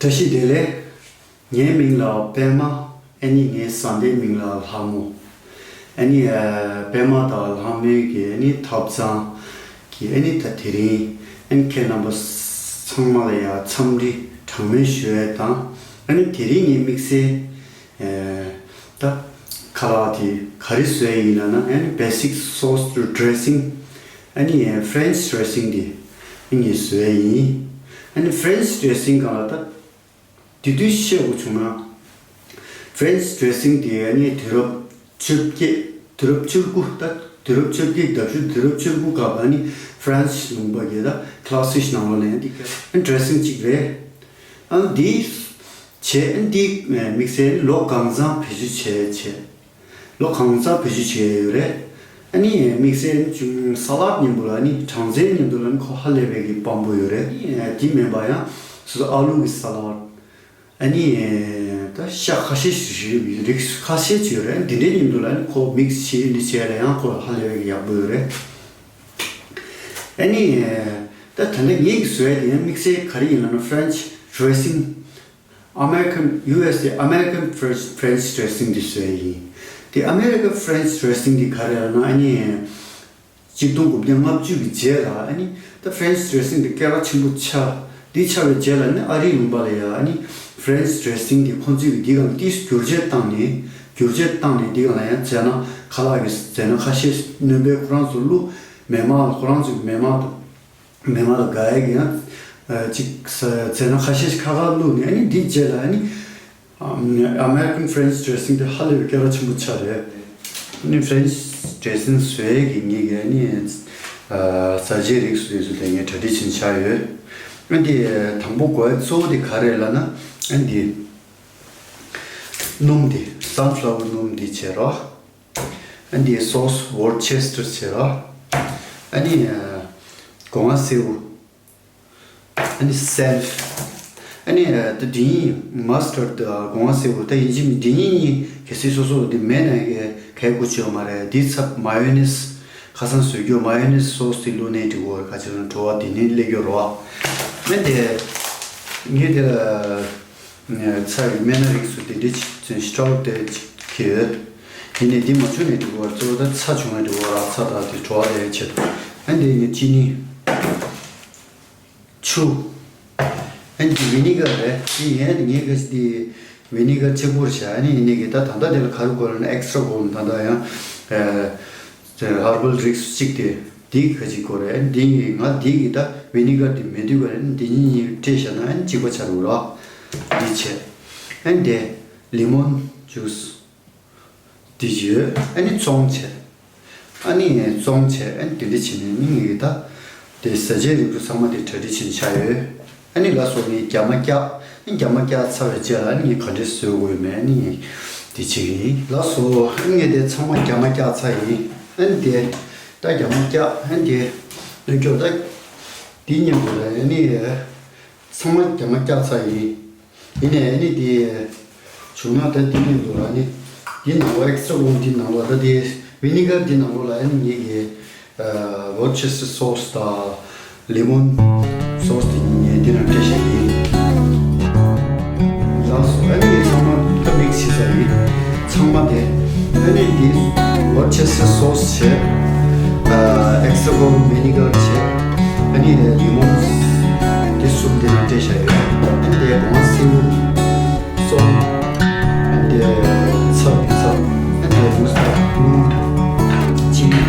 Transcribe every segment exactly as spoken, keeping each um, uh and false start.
བཀྲ་ཤིས་བདེ་ལེགས། ངའི་མིང་ལ་པད་མ། ཨ་ནི་ངའི་བཟའ་ཟླའི་མིང་ལ་ལྷ་མོ། ཨ་ནི་ཨ་པད་མ་དང་ལྷ་མོའི་གི་ཨ་ནི་ཐབ་ཚང་གི་ཨ་ནི་ད་དེ་རིང་ཨ་ནི་ཁྱེད་རྣམ་པ་ཚང་མ་ལ་ཡང་འཚམས་འདྲི་གྲངས་མེད་ཞུ་ཡས་དང་། ཨ་ནི་དེ་རིང་ངའི་དམིགས་བསལ་ཨ་ད་ཁ་ལག་དེ་ག་རེ་བཟོ་ཡས་ཡིན་ལབ་ན། ཨ་ནི་basic sauce dressing། ཨ་ནི་French dressing་དེ་ངས་བཟོ་ཡས་ཡིན། ཨ་ནི་French dressing་སྒང་ལ་ད་དེ་དུས་བཤད་དགོས་བྱུང་ན། French dressing་དེ་ཨ་ནི་དུས་རབས་བཅོ་བརྒྱད། དུས་རབས་བཅུ་དགུ། ད་དུས་རབས་བཅོ་བརྒྱད་ཟླ་བཞི། དུས་རབས་བཅུ་དགུ་སྐབས་ཨ་ནི་France་ལུང་པ་གི་ད་classic་ནང་ལོགས་ནས་འདི་ཨ་dressing་གཅིག་རེད། ཨ་འདི་བྱས། ཨ་འདི་དམིགས་བསལ་ལོ་གང་ཚང་བེད་སྤྱོད་བྱས་བྱས། ལོ་གང་ཚང་བེད་སྤྱོད་བྱས་ཡོད་རེད། ཨ་ནི་དམིགས་བསལ་ཅུང་ས་ལད་མཉམ་དུ་ལ་ནི། གྲང་ཟས་མཉམ་དུ་ལ་ནི་ཁོ་ཧ་ལས་པའི་གི་དཔང་པོ་ཡོད་རེད། ཨ་ནི་དེ་མིན་པ་ཡང་སོ་སོ་ཨ་ལུ་གི་ས་ལད། ཨ་ནི་ད་ཤ་ཁ་ཤས་ཤིག་རིགས་ཁ་ཤས་ཅིག་ཡོད་རེད། འདི་འདྲའི་མཉམ་དུ་ལ་ནི་ཁོ་mix་བྱས་འདི་བྱས་ལ་ཡང་ཁོ་ཧ་ལས་པའི་གི་ཡག་པོ་ཡོད་རེད། ཨ་ནི་ད་ད་ལྟ་ངེད་ཀྱི་བཟོ་ཡ་དེ་ཡང་དམིགས་བསལ་ག་རེ་ཡིན་ལབ་ན། French dressing། American། ཡུ་ཨེས་དེ་American French French dressing་དེ་བཟོས་ཡིན། དེ་American French dressing་དེ་ག་རེ་ལབ་ན། ཨ་ནི་གཅིག་སྟོང་དགུ་བརྒྱ་ལྔ་བཅུ་གི་རྗེས་ལ་ཨ་ནི་ད་French dressing་དེ་སྐད་གྲགས་ཆེན་པོ་ཆགས། དེ་ཆགས་པའི་རྗེས་ལ་ནི་ཨ་རིའི་ལུང་པ་ལ་ཡ་ཨ་ནི་French dressing་དེ་ཁོང་ཚོས་ཀྱི་འདི་གང་ཏིས་བསྒྱུར་བཅོས་བཏང་ནས། བསྒྱུར་བཅོས་བཏང་ནས་འདི་གང་ལ་ཡང་རྫས་སྣ། ཁ་ལག་གི་རྫས་སྣ་ཁ་ཤས་སྣོན་པའི་ཁོ་རང་ཚོ་བླུགས། མེ་མར་ལ་ཁོ་རང་ཚོས་མེ་མར་དང་། མེ་མར་ལ་དགའ་ཡས་ཀྱི་ཡང་ཅིག་རྫས་སྣ་ཁ་ཤས་ཤིག་ཁ་ཁ་བླུགས་ནས། ཨ་ནི་འདི་རྗེས་ལ་ཨ་ནི་American French dressing་དེ་ཧ་ལས་པའི་སྐད་གྲགས་ཆེན་པོ་ཆགས་རེད། ཨ་ནི་French dressing་བཟོ་ཡས་ཀྱི་ངེད་ཀྱི་ཨ་ནི་བཟའ་བཅའི་རིགས་སུ་ཡོད་ཚུལ་དེ་ངས་གྲ་སྒྲིག་བྱས་ཆགས་ཡོད། ཨ་ནི་དང་པོ་དགོས་ཡས་གཙོ་བོ་དེ་ག་རེ་ལབ་ན། ཨ་ནི་སྣུམ་དེ་sunflower་སྣུམ་དེ་བྱས་རོགས། ཨ་ནི་sauce Worcester་བྱས་རོགས། ཨ་ནི་སྒོ་ང་སེའུ། ཨ་ནི་self། ཨ་ནི་ད་འདི་གཉིས་mustard་དང་སྒོ་ང་སེའུ། ད་ཡིན་གཅིག་མིན་འདི་གཉིས་གཉིས་གལ་སྲིད་སོ་སོ་ལ་འདི་མེད་ན་གལ་དགོས་ཆེ་བ་མ་རེད། འདི་ཚབ་mayonnaise། ཁ་སང་བཟོས་རྒྱུ་mayonnaise sauce་དེ་བླུགས་ནས་འགྲིག་གོ། ག་ཅི་ལ་བྲོ་བ་དེ་ནི་སླེབས་རྒྱུ་རོ། ཨ་ནི་ངས་དེ་ལ་ཚྭ་ཡི་སྨན་སྣ་རིགས་སུ་དེ་འདྲའི་ཅིག་ཚོན་ཞིག་སྤྲོ་བོ་དེ་ཅིག་གི་ཡོད། དེ་ནས་འདི་མ་བྱུང་ནས་འགྲིག་གོ། གཙོ་བོ་ད་ཚྭ་བྱུང་ན་འགྲིག་གོ་ར། ཚྭ་དང་དེ་བྲོ་བ་དེ་ཆེད་དུ། ཨ་ནི་དེ་ནས་ཅི་ནི། ཆུ། ཨ་ནི་vinegar་རེད། དེ་ངས་ངས་ག་ཅི་དེ་vinegar་གཅིག་པུར་བྱ། ཨ་ནི་ཡིན་ནའི་གི་ད་ད་ལྟ་དེ་ལ་ག་རེ་དགོས་ལབ་ན། extra་དགོས་ལབ་ན། ད་ལྟ་ཡང་ཨ་herbal་རིགས་གཅིག་དེ་དེ་ག་ཅིག་དགོས་རེད། ཨ་ནི་དེ་ངས་ང་དེ་གི་ད་vinegar་དེ་མེད་དུས་ག་རེ། ཨ་ནི་དེ་གཉིས་གཉིས་སྤྲད་བྱ་ན་ཨ་ནི་གཅིག་པ་ཆགས་འགྲོ་ར། འདི་བྱས། ཨ་ནི་དེ་lemon juice། དེ་ཡོད། ཨ་ནི་བཙོང་བྱས། ཨ་ནི་བཙོང་བྱས། ཨ་ནི་དེ་འདྲ་བྱས་ནས་ནི་ངས་ད་དེ་བཟའ་བཅའི་རིགས་ཚང་མ་དེ་གྲ་སྒྲིག་བྱས་ཆགས་ཡོད། ཨ་ནི་ལགས་སོ། ངས་རྒྱ་མ་བཀྱག་ཨ་ནི་རྒྱ་མ་བཀྱག་ཚར་བའི་རྗེས་ལ་ཨ་ནི་ངས་ག་འདྲས་བཟོ་དགོས་ཡོད་མེད་ཨ་ནི་ངས་དེ་བྱེད་ཀྱི་ཡིན། ལགས་སོ། ཨ་ནི་ངས་དེ་ཚང་མ་རྒྱ་མ་བཀྱག་ཚར་ཡིན། ཨ་ནི་དེ་ད་རྒྱ་མ་བཀྱག་ཨ་ནི་དེ་ནུས་སྐྱོབ་ད་དེ་མཉམ་དུ་ལ་ཨ་ནི་ཚང་མ་རྒྱ་མ་བཀྱག་ཚར་ཡིན། ཡིན་ནའི་ཨ་ནི་དེ་བྱུང་ན་ད་དེ་ནས་འདུག་ཨ་ནི་དེ་ནང་ལོགས་extra་long་དེ་ནང་ལོགས་ད་དེ་vinegar་དེ་ནང་ལོགས་ལ་ཨ་ནི་ངེད་ཀྱི་Worcester sauce་དང་lemon sauce་དེ་གཉིས་ངས་དེ་ནང་སྤྲད་བཞག་ཡིན། ལགས་སོ། ཨ་ནི་ཚང་མ་ད་mix་བྱས་ཚར་ཡིན། ཚང་མ་དེ་ཨ་ནི་དེ་Worcester sauce་བྱས། extra long vinegar་བྱས། ཨ་ནི་lemon་དེ་གསུམ་དེ་ནང་སྤྲད་བཞག་ཡོད། ཨ་ནི་དེ་སྒོ་ང་སེའུ། སོམ། ཨ་ནི་དེ་ཚྭ་ཚྭ། ཨ་ནི་དེ་མུ་སྟ་ལུང་། ཅི་ནི་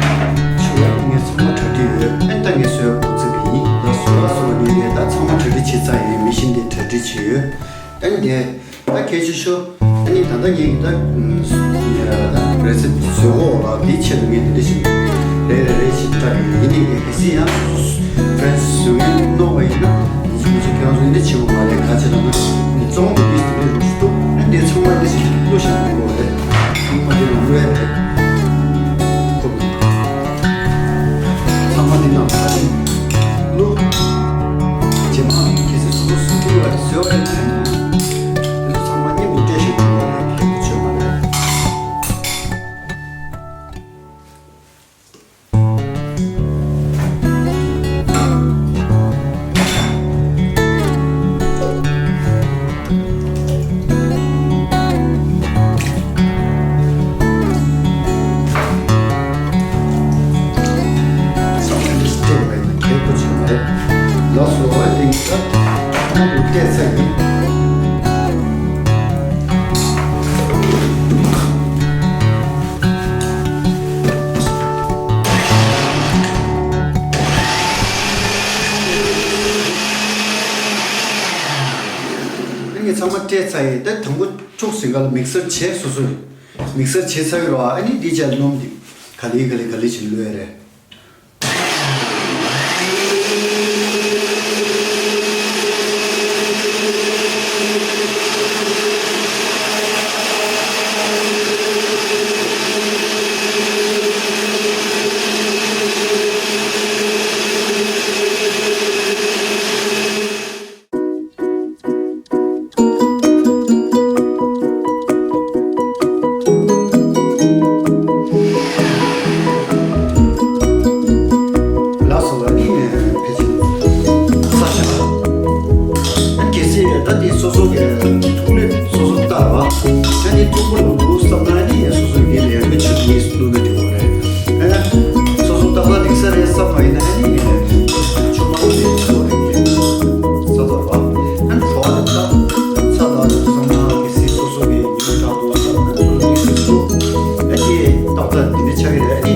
ཆུ་ལ་ངས་ཚང་མ་གྲ་སྒྲིག་ཡོད། ཨ་ནི་ད་ངས་བཟོས་འགོ་བཙུགས་ཀྱི་ཡིན། ལགས་སོ། ལགས་སོ། ངས་ངས་ད་ཚང་མ་གྲ་སྒྲིག་བྱས་ཚར་ཡིན། མེ་ཤིན་དེ་གྲ་སྒྲིག་བྱས་ཡོད། ཨ་ནི་དེ་ད་གལ་ཆེ་ཤོས་ཨ་ནི་ད་ལྟ་ངས་ད་ད་recipe་བཟོ་འོག་ལ་དེའི་ཆེད་དུ་ངས་དེ་འདྲ་ཞིག་རེ་རེ་རེ་ཞིག་བཀྲམ་ཡོད། ཡིན་ནའི་ངས་གལ་སྲིད་ཡང་སོ་སོ་French་བཟོ་མཁན་མནོ་བ་ཡིན་ན། ཡིན་གཅིག་མིན་གཅིག་ཁྱེད་རང་ཚོ་འདི་འདྲ་བྱེད་དགོས་མ་རེད། ག་ཅི་ལབ་ན་ངས་བཙོང་དེ་འདི་འདི་འདྲ་རུ་ཞིག་འདུག་ཨ་ནི་འདི་ཚང་མ་འདི་ཞིག་བླུགས་བཞག་དགོས་རེད། ཚང་མ་འདི་ནང་བླུགས་ཡ་རེད། ཁོ་ཚང་མ་འདི་ནང་ཕར་ཕྱིན་བླུགས། རྗེས་མ་གལ་སྲིད་སོ་སོ་སུ་འདུག་ལ་བཟོས་པ་ཡིན་ན། འདི་ཚོ་ཚང་མ་མཉམ་དུ་སྤྲད་བཞག་དགོས་རེད། ཁྱད་པར་ཆོད་མ་རེད། བྱས་ཚར་ཡིན། ད་དང་པོ་འཁྲུགས་ཟིན་ག་ལ་མིག་སར་བྱས་སོ་སོས། མིག་སར་བྱས་ཚར་ཡོད་ར། ཨ་ནི་འདི་བྱས་སྣུམ་འདི་ག་ལེ་ག་ལེ་ག་ལེ་བྱས་བླུགས་ཡ་རེད། ལགས་སོ། ཨ་ནི་ཕལ་ཆེར་ས་ཆ་ཨ་གལ་སྲིད་ད་དེ་སོ་སོ་གི་ཐུགས་ལས་སོ་སོ་ལྟ་བ། ཨ་ནི་ཐུགས་པོ་ལ་འདུག་བསམ་ན་ཨ་ནི་སོ་སོ་ཡིན་ལས་མི་ཆུ་ཡིན་བླུགས་ན་འགྲིག་གི་རེད། ཨ་སོ་སོ་ཏག་ཏག་འགྲིག་ས་རེད་བསམ་པ་ཡིན་ན་ཨ་ནི་ཆུ་མང་པོ་ཡིན་ཆོག་རེད། ས་དོར་བ། ཨ་ནི་བྲོ་བ་ལ་ཚ་ཚ་དང་བསམ་ན་གལ་སྲིད་སོ་སོ་གི་ཉིན་དྲག་འདུག་བསམ་ན་སོ་སོ་འགྲིག་ས་ཚུགས། ཨ་ནི་ཏག་ཏག་འདི་འདྲ་ཆགས་ཀྱི་རེད། ཨ་ནི་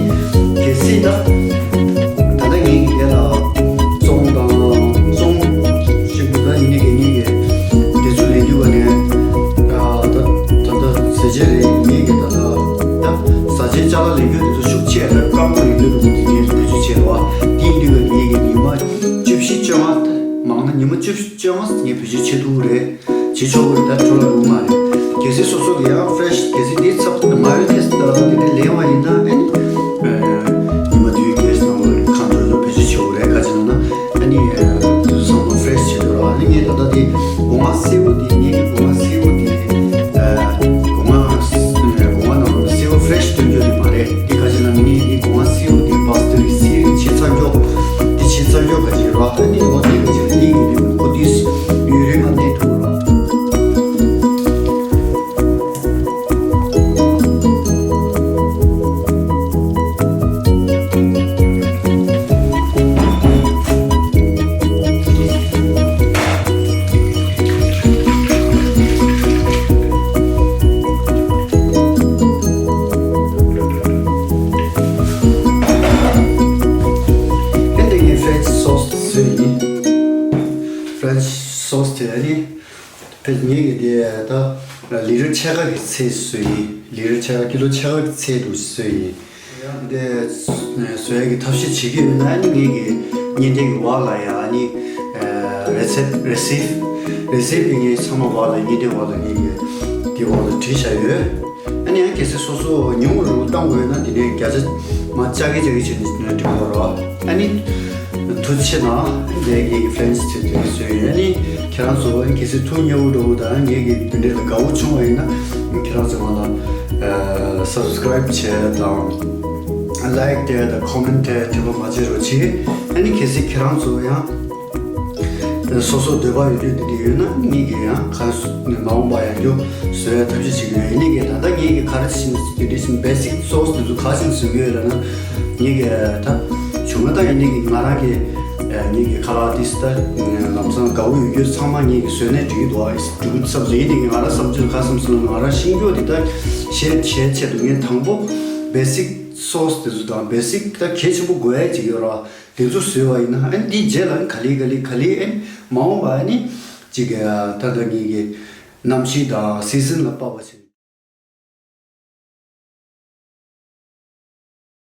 གལ་སྲིད་ད་ད་ལྟ་ངའི་གི་ལས་ལ་བཙོང་དང་བཙོང་ཞིག་འདུག་ད་ཡིན་ནའི་གི་ངའི་གི་དེ་ཚོ་ལས་འགུལ་བ་ནས་ད་ད་ད་ཟས་བཅད་རེད། ངའི་གི་ད་ད་ད་ཟས་བཅད་ཅ་ལག་ལས་འགུལ་དེ་ཚོ་ཤུགས་ཆེ་ད་སྐམ་པོ་ཡིན་དུས་འདུག་དེ་ངས་བེད་སྤྱོད་བྱས་རེད་བ། དེ་ཡིན་དུས་ངའི་གི་ཉི་མ་བཅུ་བཞི་བཅོ་ལྔ་མང་ན་ཉི་མ་བཅུ་བཞི་བཅོ་ལྔ་ངས་བེད་སྤྱོད་བྱེད་ཐུབ་རེད། བྱེད་ཆོག་གི་རེད། ད་འཕྲོ་བརླག་ཡོང་མ་རེད། གལ་སྲིད་སོ་སོ་གི་ཡང་ཕེ་རེ་ཤི་གལ་སྲིད་འདི་ཚབ་མ་ཡོ་ནེ་སི་དང་འདི་འདྲ་ལེན་པ་ཡིན་ན་ཨེ་ནི་ཉི་མ་དུས་གལ་སྲིད་ནང་ལ་ཁ་འདོན་ལ་བེད་སྤྱོད་བྱེད་དགོས་རེད། ག་ཅི་ལབ་ན་ཨ་ནི་ཚང་མ་ཕེ་རེ་ཤི་བྱེད་འདོད་ར། ཨ་ནི་ངས་ད་ལྟ་འདི་སྒོ་ང་སེར་པོ་འདི་ངས་སྒོ་ང་སེར་པོ་འདི་སྒོ་ང་སྒོ་ང་ནང་ལ་སེར་པོ་ཕེ་རེ་ཤི་སྟོན་རྒྱུ་འདི་མ་རེད། འདི་ག་ཅི་ལབ་ན་ངས་འདི་སྒོ་ང་སེར་པོ་འདི་བ་སྟི་རི་སི་རིང་བྱེད་ཚར་འགྱོ། འདི་བྱེད་ཚར་འགྱོ་ག་ཅི་ར། ཨ་ནི་འོ་འདི་ག་ཅི་ར་འདི་ཡིན་འདི་ཁོ་འདི་ཡུན་རིང་ང་གནས་ཐུབ་ར། ཨེ་འདི་ངས་ཕེ་རེ་ཤི་སོ་སི་བཟོས་ཡིན། ཕེ་རེ་ཤི་སོ་སི་དེ་ཨ་ནི། ཕེ་ངེད་ཀྱི་དེ་ད་ལི་ཊར་ཕྱེད་ཀ་གི་ཚད་བཟོས་ཡིན། ལི་ཊར་ཕྱེད་ཀ་ཀི་ལོ་ཕྱེད་ཀ་གི་ཚད་དུ་བཟོས་ཡིན། ཡང་དེ་བཟོ་ཡག་གི་ཐབས་ཤེས་བྱེད་ཀྱི་ཡོད་ན་ཨ་ནི་ངེད་ཀྱི་བརྙན་འཕྲིན་གྱི་འོག་ལ་ཡང་ཨ་ནི་རེ་སིབ་རེ་སིབ་རེ་སིབ་ཀྱི་ངའི་ཚང་མ་འོག་ལ་བརྙན་འཕྲིན་འོག་ལ་ངེད་ཀྱི་དེ་འོག་ལ་བྲིས་བཞག་ཡོད། ཨ་ནི་ཡང་གལ་སྲིད་སོ་སོ་ཉུང་རུ་གཏོང་དགོས་ན་དེ་ནས་བརྒྱ་ཆ་མ་ལྕགས་ཀྱི་ལྕགས་ཀྱི་བྱས་ནས་འགྲིག་གོ་རོགས། ཨ་ནི་ཐུགས་རྗེ་ཆེ་གནང་། ངས་ངེད་ཀྱི་ཕེ་རེ་ཤི་ཚེ་དེ་བཟོས་ཡོད། ཨ་ནི་ཁྱེད་རང་ཚོ་ཨ་ནི་གལ་སྲིད་ཐུགས་མཉེས་པོ་འགྲོ་བོ་དང་ངེད་ཀྱི་འདི་འདྲ་ལ་དགའ་བོ་བྱུང་བ་ཡིན་ན་ཁྱེད་རང་ཚོ་ང་ལ་སབ་སི་ཀ་རེབ་བྱས་དང་ལའེག་དེ་དང་ཀོ་མེན་དེ་དེ་བ་མ་བརྗེད་རོགས་གྱིས། ཨ་ནི་གལ་སྲིད་ཁྱེད་རང་ཚོ་ཡང་སོ་སོ་འདོད་པ་ཡོད་དུས་འདི་འདྲ་ཡོད་ན་ངེད་ཀྱི་ཡང་ག་མ་འོངས་པ་ཡང་རྒྱུ་བཟོ་ཡ་ཐབས་ཤེས་བྱེད་ཀྱི་ཡོད། ཡིན་ནའི་གི་ད་ལྟ་ངེད་ཀྱི་ག་རེ་བྱེད་ཀྱི་འདི་འདྲ་བེ་སིག་སོ་སི་དེ་ཚོ་ག་བྱེད་བཟོ་གི་ཡོད་ལབ་ན་ངེད་ཀྱི་ད་བྱུང་ན་ད་ཡིན་ནའི་གི་ང་རང་གི་ངེད་ཀྱི་ཁ་ལག་དེ་ད་ལམ་སང་དགའ་བོ་ཡོད་རྒྱུ་ཚང་མ་ངེད་ཀྱི་བཟོས་ནས་འགྲིག་གི་འདུག་ཨ། འགྲིག་གི་བསམ་སོང་། ཡིན་ནའི་གི་ང་རང་བསམ་ཚུལ་ག་བསམ་སོང་ན་ང་རང་ཤེས་རྒྱུ་དེ་ད་བཤད་བཤད་ཆེད་དུ་ངས་དང་པོ་བེ་སིག་སོ་སི་དེ་ཚོ་དང་བེ་སིག་ད་གལ་ཆེན་པོ་དགོས་ཡ་ཅིག་ཡོད་ར། དེ་ཚོ་བཟོས་པ་ཡིན་ན་ཨ་ནི་འདིའི་རྗེས་ལ་ཨ་ནི་ག་ལེ་ག་ལེ་ག་ལེ་ཨ་ནི་མ་འོངས་པ་ཨ་ནི་ཅིག་ད་ལྟ་ངེད་ཀྱི་གནམ་གཤིས་དང་སི་ཛན་ལ་དཔག་པ་བྱས།